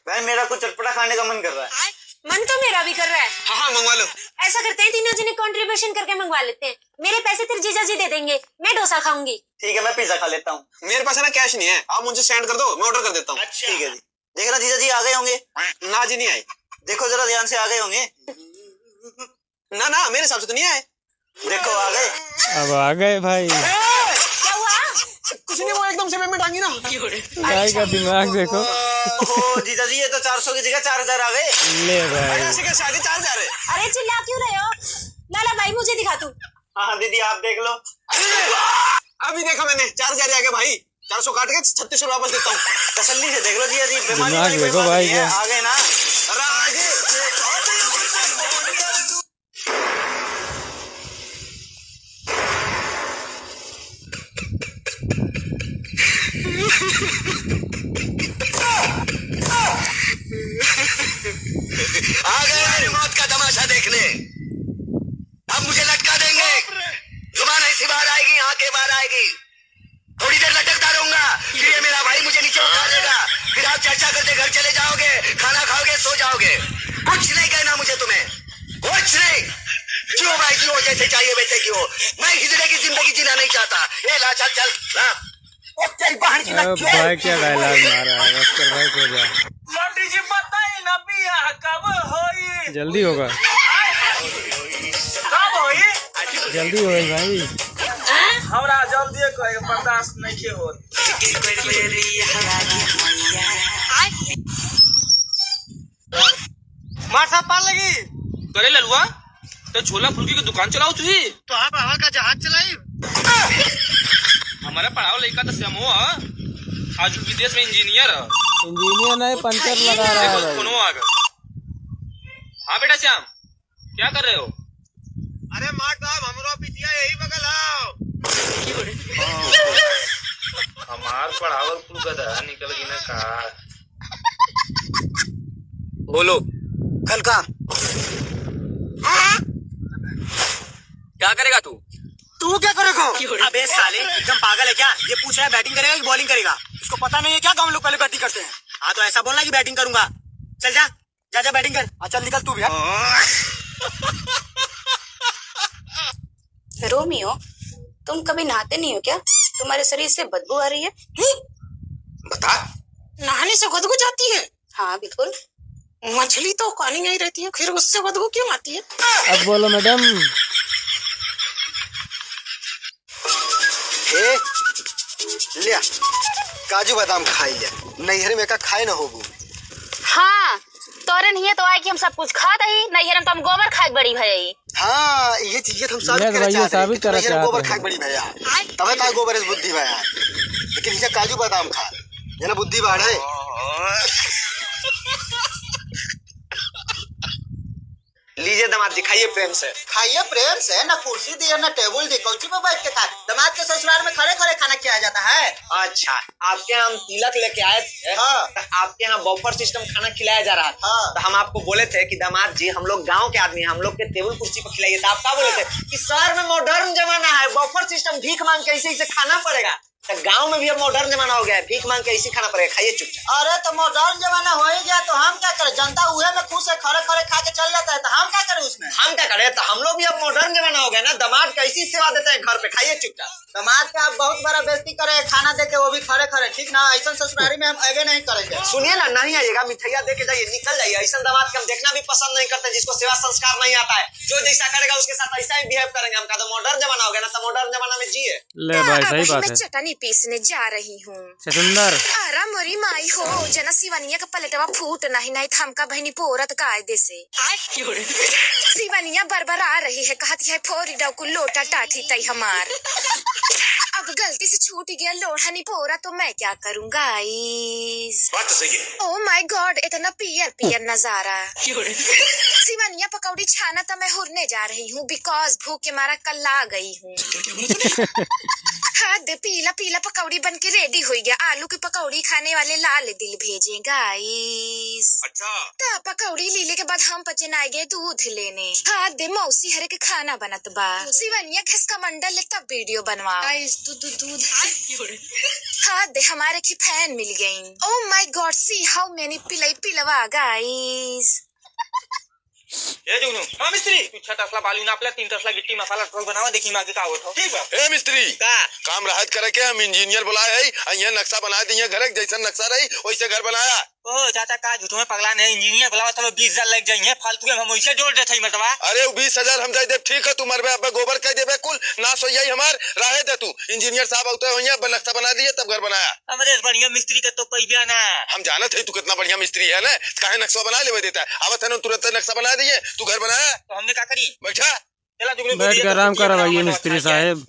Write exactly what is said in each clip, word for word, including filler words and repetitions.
बहन, मेरा कुछ चटपटा खाने का मन कर रहा है। मन तो मेरा भी कर रहा है। हाँ, हाँ, मंगवा लो। ऐसा करते हैं, तीनों जने contribution करके मंगवा लेते हैं। मेरे पैसे तेरे जीजा जी दे देंगे, मैं डोसा खाऊंगी। ठीक है, मैं pizza खा लेता हूँ। मेरे पास है ना, cash नहीं है, आप मुझे send कर दो, मैं order कर देता हूँ। अच्छा। ठीक है जी। देखना जीजा जी आ गए होंगे। ना जी, नहीं आए। देखो जरा ध्यान से, आ गए होंगे। ना, ना, मेरे हिसाब से तो नहीं आए। देखो, आ गए। अब आ गए भाई। क्या हुआ? कुछ नहीं, वो एकदम से पेमेंट आ गई ना। भाई का दिमाग देखो। ओहो, जीजा जी, ये तो चार सौ की जगह चार हजार आ गए। ले भाई। अरे, ऐसे कैसे आ गए चार हजार? अरे, चिल्ला क्यों रहे हो? लाला भाई, मुझे दिखा तू। हाँ, हाँ, दीदी, आप देख लो। अभी देखा मैंने, चार हजार आ गए भाई। चार सौ काट के छत्तीस सौ वापस देता हूँ। तसल्ली से देख लो जीजा जी, बेमारी दिमाग वाली कोई देखो बात भाई नहीं है, का। आ गए ना। राज। आ गए मेरी मौत का तमाशा देखने। अब मुझे लटका देंगे। जुबान ऐसी बाहर आएगी, आंखें बाहर आएगी। थोड़ी देर लटकता रहूंगा, फिर ये मेरा भाई मुझे नीचे उतार देगा। फिर आप चर्चा करते घर चले जाओगे, खाना खाओगे, सो जाओगे। कुछ नहीं कहना मुझे तुम्हें, कुछ नहीं। जियो भाई जियो, जैसे चाहिए वैसे जियो। मैं हिजड़े की जिंदगी जीना नहीं चाहता। ए ला, चल, चल, ला। ओ तेरी बहन की, मैं अब क्यों भाई क्या dialogue मारा है, बस कर भाई, सो जा। पंडित जी, बताई ना, बियाह कब होई? जल्दी होगा। कब होई? जल्दी होई भाई। हमरा जल्दी कहे के बर्दाश्त नहीं होत। मार साहब, पार लगी। करे ललुआ, तो छोला फुलकी के दुकान चलाओ तुही? तो हम हवा का जहाज चलाई। हमारा पढ़ाओ लइका तो श्यामो ह, आज विदेश में इंजीनियर ह। इंजीनियर नहीं, पंचर लगा रहा है देखो, भाई। फोनो आ गया। हाँ बेटा श्याम, क्या कर रहे हो? अरे मार साहब, हमरो पितिया यही बगल आओ। हमार पढ़ावल कुल गधा निकल गई ना का? बोलो। कल का? क्या करेगा तू? तू क्या करेगा? अबे साले, एकदम पागल है क्या? ये पूछ रहा है batting करेगा कि bowling करेगा? उसको पता नहीं है क्या गाँव लोग पहले batting करते हैं? हाँ, तो ऐसा बोलना कि batting करूंगा। चल जा, जा, जा, batting कर। हाँ, चल निकल तू भी, हाँ। रोमियो, तुम कभी नहाते नहीं हो क्या? तुम्हारे शरीर से बदबू आ रही है। हम्म, बता। नहाने से बदबू जाती है? हाँ, बिल्कुल। मछली तो पानी में ही रहती है, फिर उससे बदबू क्यों आती है? अब बोलो मैडम। ए, ल्या, काजू बादाम खाई ल्या, नैहर में का खाए न होबू। हाँ, तोरे नहीं तो आए कि हम सब कुछ खात ही, नैहर में तो हम गोबर खाए के बड़ी भई। हाँ, ये चीज हम साबित करे चाहत रहे कि नैहर में गोबर खाए के बड़ी भई। तबे तो गोबर से बुद्धि भई, लेकिन ये काजू बादाम खा, ये ना बुद्धि बढ़े। लीजिए दामाद जी, खाइए प्रेम से। खाइए प्रेम से, ना कुर्सी दिए, ना टेबुल दिए, कौची पे बैठ के खाए? दामाद के ससुराल में खड़े खड़े खाना खिलाया जाता है। अच्छा, आपके यहाँ हम तिलक लेके आए थे, हाँ। तो आपके यहाँ बफर सिस्टम खाना खिलाया जा रहा था। हाँ। तो हम आपको बोले थे कि दामाद जी, हम लोग गाँव के आदमी हैं, हम लोग के टेबुल कुर्सी पर खिलाइए। तो आप क्या बोले थे कि शहर में मॉडर्न जमाना है, बफर सिस्टम, भीख मांग के इसे, इसे खाना पड़ेगा। तो गांव में भी अब मॉडर्न जमाना हो गया है, भीख मांग के ऐसी खाना पड़ेगा, खाइए चुपचाप। अरे तो मॉडर्न जमाना हो ही गया तो हम क्या करें, जनता उहे में खुश है, खड़े खड़े खा के चल जाता है, तो हम क्या करें उसमें? हम क्या करें, तो हम लोग भी अब मॉडर्न जमाना हो गया ना, दामाद कैसी सेवा देते हैं घर पे, खाइए चुपचाप। दामाद का आप बहुत बड़ा बेइज्जती करे हैं, खाना दे के वो भी खड़े खड़े, ठीक ना, ऐसा ससुरारी में हम अबे नहीं करेंगे। सुनिए ना, नहीं आइएगा, मिठाइया दे के जाइए, निकल जाइए, ऐसा दामाद के हम देखना भी पसंद नहीं करते जिसको सेवा संस्कार नहीं आता है, जो जैसा करेगा उसके साथ ऐसा ही बिहेव करेंगे। हम कहा तो मॉडर्न जमाना हो गया ना, तो मॉडर्न जमाना में जिए। ले भाई, सही बात है। चटनी पीसने जा रही हूँ। छछुंदर। अरे मोरी माई हो, जना सिवनिया का पलेटवा फूट नहीं, नहीं तो हमका बहनी पोरत कायदे से। सिवनिया बरबरा रही है, कहत है फोरी डाउ कुल लोटा टाठी तई हमार। अब गलती से छूट गया लोढ़ा निपोरा, तो मैं क्या करूँ गाइस? बात तो सही है। Oh my God, इतना पियर पियर नजारा। सिवनिया पकौड़ी छाना तो मैं हुरने जा रही हूँ, because भूख के मारा कल्ला गई हूँ। हद पीला पीला पकौड़ी बन के ready होइ गया। आलू की पकौड़ी खाने वाले लाल दिल भेजे guys। अच्छा। त पकौड़ी लीले के बाद हम पचे ना गए दूध लेने। हाथ दे मौसी हरे के खाना बनत बा। सिवनिया घस का मंडल ले तब video बनवा। Guys, दू-, दू-, दूध। हाथ दे हमारे की fan मिल गई। Oh my God, see how many पिलई पिलवा guys। ए जुगनू। हाँ मिस्त्री। तू छह तसला बालू नाप ले, तीन तसला गिट्टी मसाला ट्रक बनावा, देखी माँ के का होत हो। ठीक बा। ए मिस्त्री। का? काम राहत करे के हम engineer बुलाए हई, आ इहाँ नक्शा बनाए दिए घर के, जैसन नक्शा रही वैसे घर बनाया। ओ चाचा, का झूठ में पगला नहीं, engineer बुलावा तो बीस हजार लग जाइए, फालतू के हम वैसे जोड़ देते ही मर्दवा। अरे वो बीस हजार हम दे देब, ठीक है, तू मरबे, अब गोबर कह देबे, कुल नाश हो जाई हमार, रहे दे तू। Engineer साहब आउते होइए, अब नक्शा बना दिए, तब घर बनाया। हमरे से बढ़िया मिस्त्री का तो पैबा ना। हम जानत है तू कितना बढ़िया मिस्त्री है ना, काहे नक्शा बना लेवे देता है? आवत है ना, तुरंत नक्शा बना दिए, तू घर बनाया। तो हमने का करी? बैठा। चला जुगनू, बैठ के आराम करा भाई, ये मिस्त्री साहेब।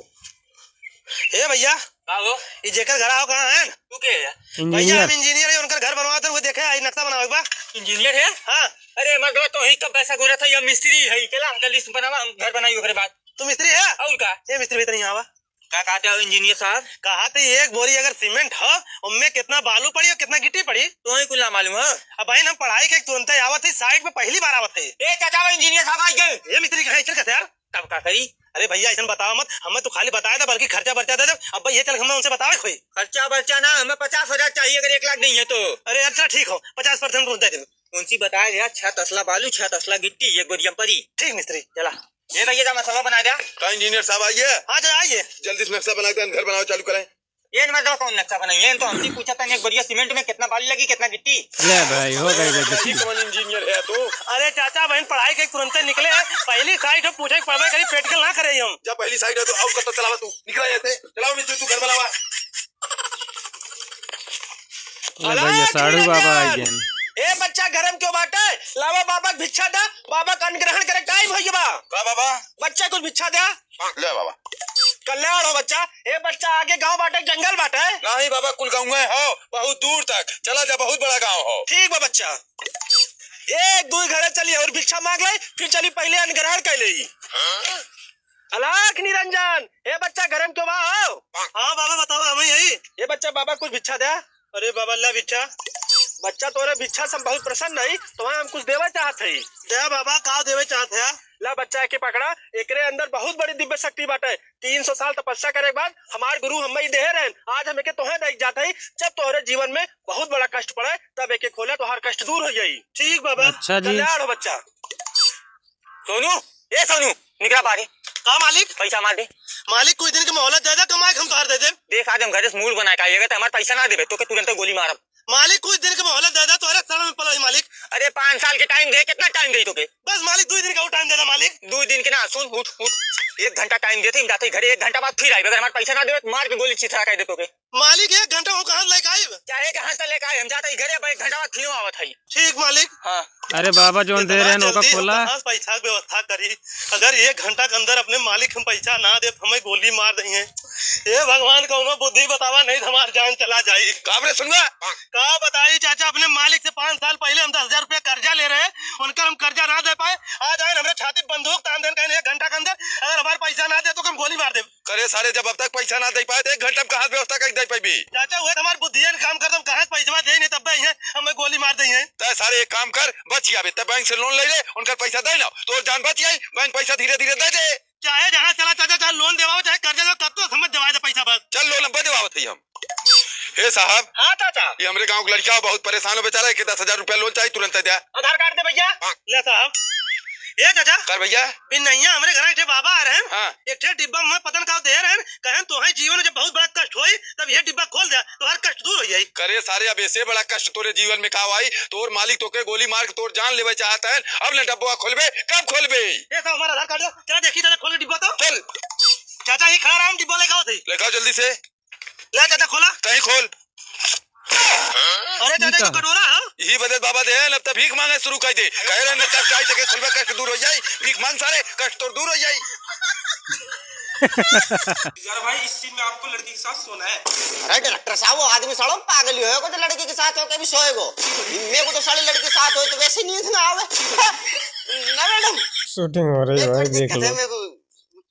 ए भैया। का हो? ई जेकर घर आओ कहाँ है? तू के है? भैया, हम engineer। Engineer है, उनकर घर बनवावत है, वो देखे, आई नक्शा बनावे के बा। Engineer है? हाँ। अरे मर्दवा, तो ही कब पैसा गोरा था, ये मिस्त्री है, चला जल्दी से बनावा, हम घर बनाई ओकरे बाद। तू मिस्त्री है? और का? ये मिस्त्री भीतर यहाँ आवा। का कहते हो engineer साहब? कहा थे एक बोरी अगर cement हो, उनमें कितना बालू पड़ी और कितना गिट्टी पड़ी? तुम्हें कुल ना मालूम है? अब भाई हम पढ़ाई के तुरंत आवत है, site पे पहली बार आवत है। ए चाचा, वो engineer साहब आ गए। ये मिस्त्री कहाँ है? चल कहते यार। तब का करी? अरे भैया, ऐसन बतावा मत, हमें तो खाली बताया था, बल्कि खर्चा बर्चा दे दे। अब भाई ये चल, हमें उनसे बतावे कोई। खर्चा बर्चा ना, हमें पचास हजार चाहिए, अगर एक लाख नहीं है तो। अरे अच्छा ठीक हो, पचास percent तुरंत दे दे। कौन सी बताया गया? छह तसला बालू, छह तसला गिट्टी, एक बोरिया परी। ठीक मिस्त्री। चला। ये भैया, जा मसाला बना दे। का engineer साहब आइए? हाँ, जा आइए। जल्दी से नक्शा बना के घर बनाओ चालू करें। ये न मतलब कौन नक्शा बनाई? ये तो हमसे पूछा था, एक बोरिया cement में कितना बालू लगी, कितना गिट्टी? ले भाई, हो गई बेइज्जती। ये कौन engineer है तू? अरे चाचा, बहन पढ़ाई के तुरंते निकले हैं, पहली site हो पूछे, पढ़बे करी, practical ना करे हम। जब पहली site है तो और कब तक चलावा तू? निकला यहाँ से, चलाओ मिस्त्री, तू घर बनावा। ले भैया, साढ़ू बाबा आ गए। ए बच्चा, घर में क्यों बाटे? लावा बाबा के भिक्षा दा, बाबा का अन्न ग्रहण करे time होइ गवा। का बाबा? बच्चा कुछ भिक्षा दे। ले बाबा। कल्याण हो बच्चा। ए बच्चा, आगे गाँव बाटे, जंगल बाटे? नहीं बाबा, कुल गाँव है हो, बहुत दूर तक। चला जा, बहुत बड़ा गाँव हो। ठीक बा बच्चा। एक दुई घरे चली और भिक्षा मांग ले, फिर चली पहले अन्न ग्रहण कर ले। अलख निरंजन, ए बच्चा, घर में क्यों बा हो? हाँ बाबा, बतावा, हम यही। ए बच्चा, बाबा कुछ भिक्षा दे। अरे बाबा, ला भिक्षा। बच्चा, तोरे भिक्षा से हम बहुत प्रसन्न हई, तुम्हें हम कुछ देवे चाहत हई। दे बाबा, का देवे चाहत है? ला बच्चा, एके पकड़ा, एकरे अंदर बहुत बड़ी दिव्य शक्ति बाटे। तीन सौ साल तपस्या करे के बाद हमार गुरु हमें ही देहे रहन, आज हम एके तोहे देख जात हई। जब तोहरे जीवन में बहुत बड़ा कष्ट पड़े, तब एके खोले, तोहार कष्ट दूर हो जाई। ठीक बाबा। अच्छा जी। कल्याण हो बच्चा। सोनू, ए सोनू, निकला बाहर। का मालिक? पैसा मार दे। मालिक, कुछ दिन के मोहलत दे दे, कमाई के हम तोहार दे दे। देख, आज हम घरे से मूड़ बनाए के आइएगा, तो हमार पैसा ना देबे, तो के तुरंत गोली मारब। मालिक, कुछ दिन के मोहलत दे दे, तोहरे शरण में पड़ल हई मालिक। अरे, पाँच साल के time दे, कितना time दे तो के? बस मालिक, दुई दिन का और time दे दे मालिक। दुई दिन के ना, सुन, उठ, उठ, एक घंटा time देते, हम जाते ही घरे, एक घंटा बाद फिर आइबे, अगर हमार पैसा ना देबे, तो मार के गोली चिथड़ा कर दे तो के। मालिक, एक घंटा हो कहाँ लेके आइब? चाहे जहाँ से लेके आए, हम जाते ही घरे, अब एक घंटा बाद फिर आवत हई। ठीक मालिक। हाँ। अरे बाबा, जोन दे इतना रहे हैं, ओका जल्दी हम खोला। कहाँ से पैसा के व्यवस्था करी? अगर एक घंटा के अंदर अपने मालिक हम पैसा ना दे, तो हमें गोली मार देंगे। हे भगवान, कौनो बुद्धि बतावा, नहीं तो हमार जान चला जाई। का रे सुनवा? का बताई चाचा, अपने मालिक से पाँच साल पहले हम दस हजार रुपया कर्जा ले रहे, उनका हम कर्जा ना दे पाए। आज आए हमरे छाती बंदूक तान देन, कहें एक घंटा के अंदर अगर हमार पैसा ना दे तो हम गोली मार देब। करे सारे, जब अब तक पैसा ना दे पाए तो एक घंटा में कहाँ से व्यवस्था करके दे पाइबी? चाचा, उहे तो हमार बुद्धिया ने काम करत, हम कहाँ से पैसवा दे, नहीं तब ही है, हमें गोली मार दे है। तय सारे एक काम कर, बच गया बे, तय बैंक से loan ले ले, उनकर पैसा दे ना, तोर जान बच गई, बैंक पैसा धीरे धीरे दे दे। चाहे जहाँ चला चाचा, चाहे loan देवाओ, चाहे कर्जा दो, कत्तो समझ देवाए दे पैसा बस। चल loan अब देवावत है हम। हे साहब। हाँ चाचा। ये हमरे गाँव के लड़का बहुत परेशान हो बेचारा, एके दस हजार रुपया loan चाहिए, तुरंत दे। आधार कार्ड दे भैया। ले साहब। ए चाचा। कर भैया। बिन नैया हमरे घर एक ठे बाबा आ रहे हैं। हाँ। एक ठे डिब्बा में पतन का दे रहे हैं, कहें तोहे जीवन में जब बहुत बड़ा कष्ट होई, तब ये डिब्बा खोल दे, तोहर कष्ट दूर हो जाई। करे सारे, अब ऐसे बड़ा कष्ट तोरे जीवन में का आई? तोर मालिक तोके गोली मार के तोर जान लेवे चाहत है, अब न डब्बा खोलबे, कब खोलबे? ए साहब, हमारा आधार कार्ड दो, चला देखी चाचा, खोल के डिब्बा तो। चल। चाचा, ये खड़ा रहा, हम डिब्बा लेके आओ थे। लेके आओ जल्दी से। ले चाचा, खोला। तहीं खोल। अरे चाचा, ठीक ये है। कटोरा है? यही बदे बाबा दे, अब तो भीख मांगे शुरू कर दे। कहे रहे न कष्ट आई, तेके खुलबे कष्ट दूर हो जाई। भीख मांग सारे, कष्ट तो दूर हो जाई। यार भाई, इस scene में आपको लड़की के साथ सोना है। अरे director साहब, वो आदमी सालो पागल ही होएगो जो लड़की के साथ होके भी सोएगो। मेरे को तो साली लड़की के साथ होए तो वैसे नींद ना आवे। ना madam? Shooting हो रही है भाई, देख लो।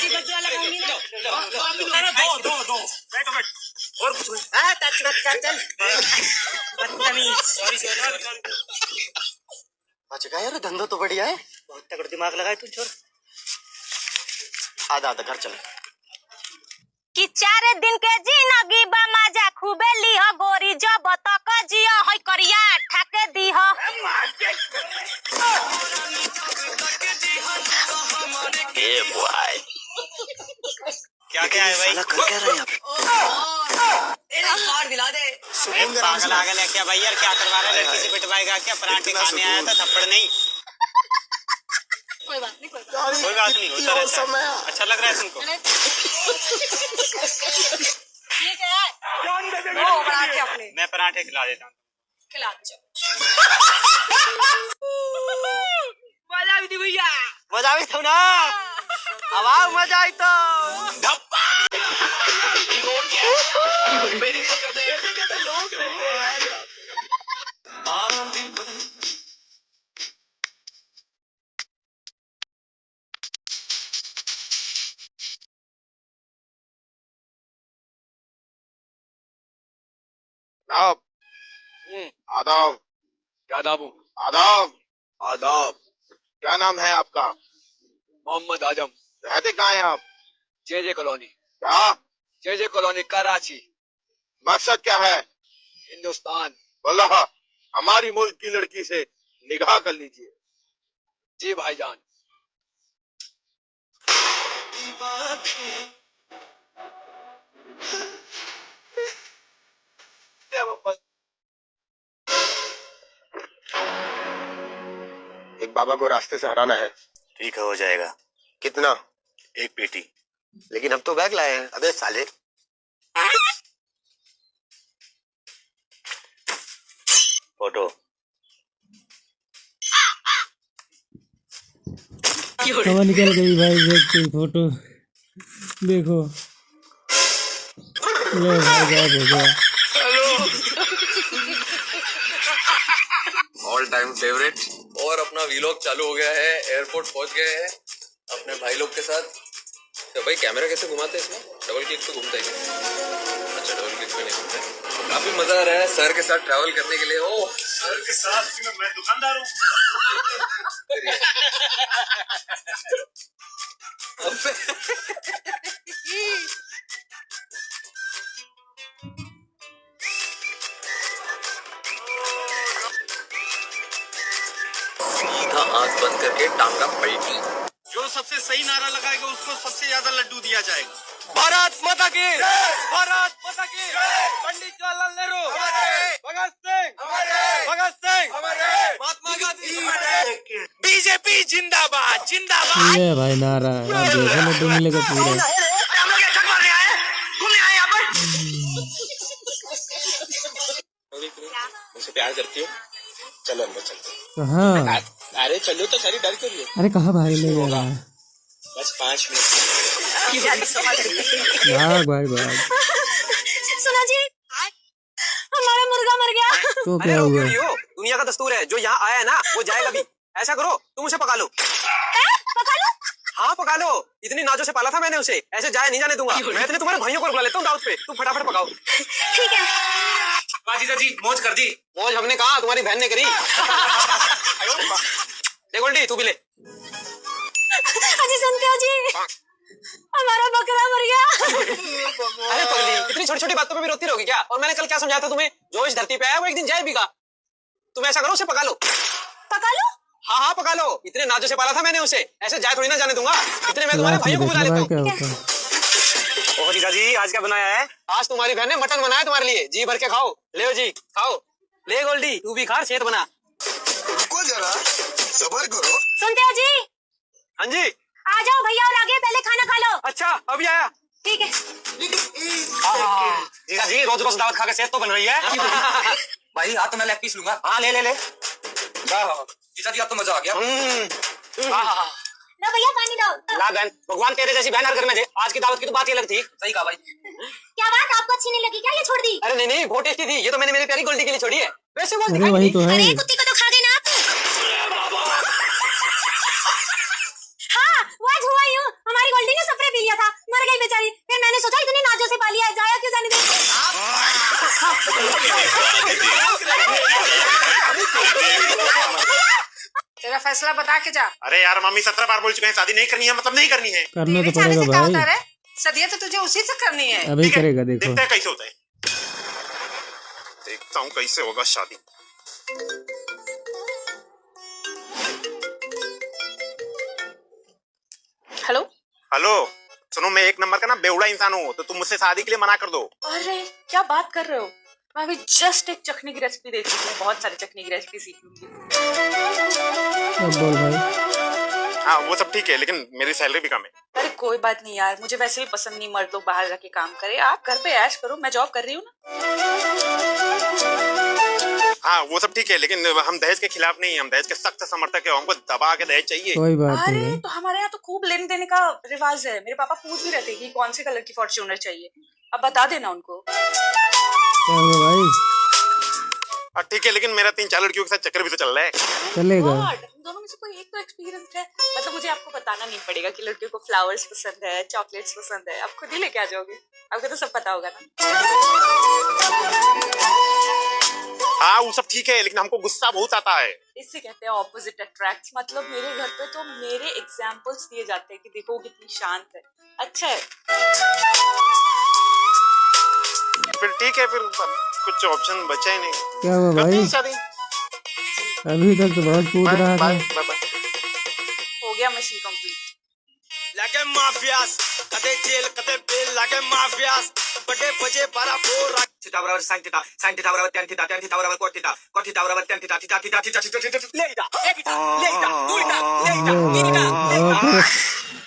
जी बदुआ लगाऊंगी ना। अरे दो, दो, दो। बैठो, बैठो। और कुछ नहीं। हाँ, touch मत कर, चल। बदतमीज। Sorry, sorry, sorry। बच गया यार, धंधा तो बढ़िया है। बहुत तगड़ा दिमाग लगाए तू, छोर। आधा, आधा घर चल। कि चार दिन के जिंदगी बा, मजा खूबे लिह गोरी, जब तक जिया है करिया ठाके दिह। ए बॉय। क्या, क्या है भाई? साला कर क्या रहा है यहाँ पे? ए, एक बार दिला दे। सुकून दे रहा है पागल ना। आगल है क्या भाई? यार, क्या करवा रहा है? लड़की से पिटवाएगा क्या? पराठे खाने आया था, थप्पड़ नहीं। कोई बात नहीं, कोई बात नहीं। कोई बात नहीं, होता रहता है। अच्छा लग रहा है तुमको? ये क्या है? वो पराठे अपने। मैं पराठे खिला देता हूँ। खिला दो। मजा भी थी भैया। मजा भी था ना। अब आओ, मजा आई तो। आदाब। हम्म। आदाब। क्या आदाब हो? आदाब। आदाब। क्या नाम है आपका? मोहम्मद आजम। रहते कहाँ हैं आप? जे जे कॉलोनी। क्या? जे जे कॉलोनी, कराची। मकसद क्या है? हिंदुस्तान। वल्लाह, हमारी मुल्क की लड़की से निगाह कर लीजिए। जी भाईजान। एक बाबा को रास्ते से हटाना है। ठीक है, हो जाएगा। कितना? एक पेटी। लेकिन हम तो बैग लाए हैं। अबे साले। फोटो। हवा निकल गई भाई, देख के फोटो। देखो। ले भाई, गायब हो गया। All time favourite। और अपना vlog चालू हो गया है, airport पहुंच गए हैं। अपने भाई लोग के साथ। तो भाई, camera कैसे घुमाते हैं इसमें? Double click पे घूमता है क्या? अच्छा, double click पे नहीं घूमता है। काफी मजा आ रहा है sir के साथ travel करने के लिए। ओह, sir के साथ? मैं, मैं दुकानदार हूँ। अबे। सीधा आंख बंद करके टांगा पलटी। जो सबसे सही नारा लगाएगा, उसको सबसे ज्यादा लड्डू दिया जाएगा। भारत माता की! भारत माता की! पंडित जवाहरलाल नेहरू! भगत सिंह! भगत सिंह! महात्मा गांधी! बीजेपी जिंदाबाद, जिंदाबाद। ले भाई नारा, अब देखो ना डूब लेगा पूरा। क्या करती हो? चलो अंदर चलते हैं। कहाँ? अरे चलो तो, सारी डर क्यों रही हो? अरे कहाँ भाई, ले जा रहा है? बस पाँच मिनट। भाग भाई, भाग। सुनो जी, हमारा मुर्गा मर गया। तो अरे क्या रो क्यों हुआ? रही हो? दुनिया का दस्तूर है, जो यहाँ आया है ना, वो जाएगा भी। ऐसा करो, तुम उसे पका लो। हैं? पका लो? हाँ, पका लो। इतनी नाजों से पाला था मैंने उसे, ऐसे जाया नहीं जाने दूंगा। मैं इतने तुम्हारे भाइयों को बुला लेता हूँ दावत पे, तुम फटाफट पकाओ। ठीक है। वाह जीजा जी, मौज कर दी। मौज हमने कहा, तुम्हारी बहन ने करी। ले गोल्डी, तू भी ले। अजी सुनते हो जी, हमारा बकरा मर गया। अरे पगली, इतनी छोटी-छोटी बातों पे भी रोती रहोगी क्या? और मैंने कल क्या समझाया था तुम्हें? जो इस धरती पे आया, वो एक दिन जाए भी गा। तुम ऐसा करो, उसे पका लो। पका लो? हाँ, हाँ, पका लो। इतने नाजों से पाला था मैंने उसे, ऐसे जाए थोड़ी ना जाने दूंगा। इतने मैं तुम्हारे भाइयों को बुला लेता हूँ। क्या होता है? ओहो जीजा जी, आज क्या बनाया है? आज तुम्हारी बहन ने मटन बनाया तुम्हारे लिए, जी भर के खाओ। ले जी, खाओ। ले गोल्डी, तू भी खा, सेहत बना। रुको जरा, सबर करो। सुनते हो जी? हाँ जी। आ जाओ भैया, और आगे पहले खाना खा लो। अच्छा, अभी आया। ठीक है। हाँ, हाँ, हाँ। जीजा जी, रोज रोज दावत खा के सेहत तो बन रही है। भाई, आज तो मैं लेग पीस लूंगा। हाँ, ले, ले, ले। वाह, वाह, वाह। जीजा जी, आज तो मजा आ गया। हम्म। हाँ, हाँ, हाँ। लो भैया, पानी दो। ला बहन, भगवान तेरे जैसी बहन हर घर में दे। आज की दावत की तो बात ही अलग थी। सही कहा भाई। क्या बात, आपको अच्छी नहीं लगी क्या ये छोड़ दी? अरे नहीं, नहीं, बहुत टेस्टी थी। ये तो मैंने मेरी प्यारी गोल्डी के लिए छोड़ी है। वैसे वो अरे दिखाई वही नहीं। तो है। अरे कुत्ती को तो खा गए ना आप। हाँ, वो आज हुआ यूं, हमारी गोल्डी ने स्प्रे पी लिया था, मर गई बेचारी। फिर मैंने सोचा इतनी नाजों से पाली है, जाया क्यों जाने दे। तेरा फैसला बता के जा। अरे यार मम्मी, सत्रह बार बोल चुके हैं, शादी नहीं करनी है, मतलब नहीं करनी है। करना तो पड़ेगा भाई। सदिया तो तुझे उसी से करनी है। अभी करेगा, देखो। देखते हैं कैसे होता है। देखता हूँ कैसे होगा शादी। हेलो। हेलो, सुनो, मैं एक नंबर का ना बेवड़ा इंसान हूँ, तो तुम मुझसे शादी के लिए मना कर दो। अरे, क्या बात कर रहे हो? मैं अभी just एक चखने की रेसिपी देख रही थी, बहुत सारी चखने की रेसिपी सीख लूंगी। अब बोल भाई। हाँ, वो सब ठीक है, लेकिन मेरी सैलरी भी कम है। अरे कोई बात नहीं यार, मुझे वैसे भी पसंद नहीं मर्द लोग बाहर जाके काम करे। आप घर पे ऐश करो, मैं जॉब कर रही हूँ ना। हाँ, वो सब ठीक है, लेकिन हम दहेज के खिलाफ नहीं, हम दहेज के सख्त समर्थक है, हमको दबा के दहेज चाहिए। कोई बात नहीं। अरे, तो हमारे यहाँ तो खूब लेने देने का रिवाज है। मेरे पापा पूछ भी रहे थे कि कौन से कलर की फॉर्च्यूनर चाहिए। अब बता देना उनको। क्या हुआ भाई? हाँ, ठीक है, लेकिन मेरा तीन चार लड़कियों के साथ चक्कर भी तो चल रहा है। चलेगा। God, हम दोनों में से कोई एक तो एक्सपीरियंस्ड है। मतलब, मुझे आपको बताना नहीं पड़ेगा कि लड़कियों को फ्लावर्स पसंद है, चॉकलेट्स पसंद है, आप खुद ही लेके आ जाओगे। आपको तो सब पता होगा ना। हाँ, वो सब ठीक है, लेकिन हमको गुस्सा बहुत आता है। इससे कहते हैं ऑपोजिट अट्रैक्ट्स। मतलब, मेरे घर पे तो मेरे एग्जाम्पल्स दिए जाते हैं कि देखो, वो कितनी शांत है। अच्छा है। फिर ठीक है, फिर कुछ ऑप्शन बचा ही नहीं। क्या हुआ भाई? शादी। अभी तक तो बहुत कूद रहा था। हो गया मिशन कंप्लीट। लागे माफियास, कदे जेल, कदे बेल, लागे माफियास, बड़े बजे बारह बोरा। Theta बराबर sin theta, sin theta बराबर tan theta, tan theta बराबर cot theta, cot theta बराबर tan theta, theta, theta, theta, theta, theta, ले इटा, एक इटा, ले इटा, दो इटा, ले इटा, तीन इटा, ले इटा।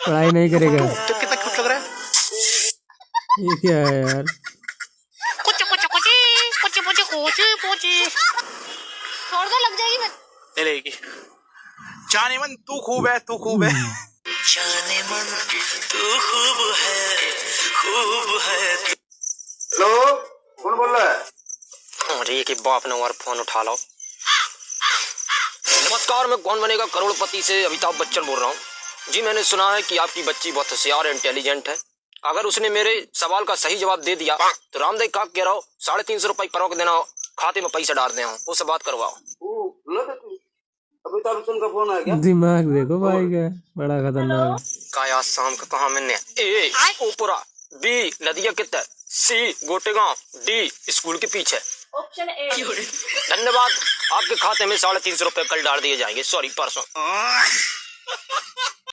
पढ़ाई नहीं करेगा। तो कितना क्यूट लग रहा है। ये क्या है यार? कुछ, कुछ, कुछ, कुछ, कुछ, कुछ, कुछ। छोड़ दो, लग जाएगी। ले लेगी। जानेमन, तू खूब है, तू खूब है। जानेमन, तू खूब है, खूब है। हेलो, कौन बोल रहा है? अरे, के बाप ने और फोन उठा लो। नमस्कार, मैं कौन बनेगा करोड़पति से अमिताभ बच्चन बोल रहा हूँ। जी, मैंने सुना है कि आपकी बच्ची बहुत होशियार है, इंटेलिजेंट है। अगर उसने मेरे सवाल का सही जवाब दे दिया, तो रामदेव का कह रहा हो, साढ़े तीन सौ रुपये परोक देना हो, खाते में पैसा डाल देना हो, वो सब बात करवाओ। ओ, बोला था तू? अमिताभ बच्चन का फोन आ गया। दिमाग देखो भाई का, बड़ा खतरनाक। का आज शाम का कहा मैंने? A, ओपरा, B, नदिया के तट, C, गोटेगांव, D, स्कूल के पीछे। ऑप्शन A। धन्यवाद, आपके खाते में साढ़े तीन सौ रुपए कल डाल दिए जाएंगे, सॉरी, परसों।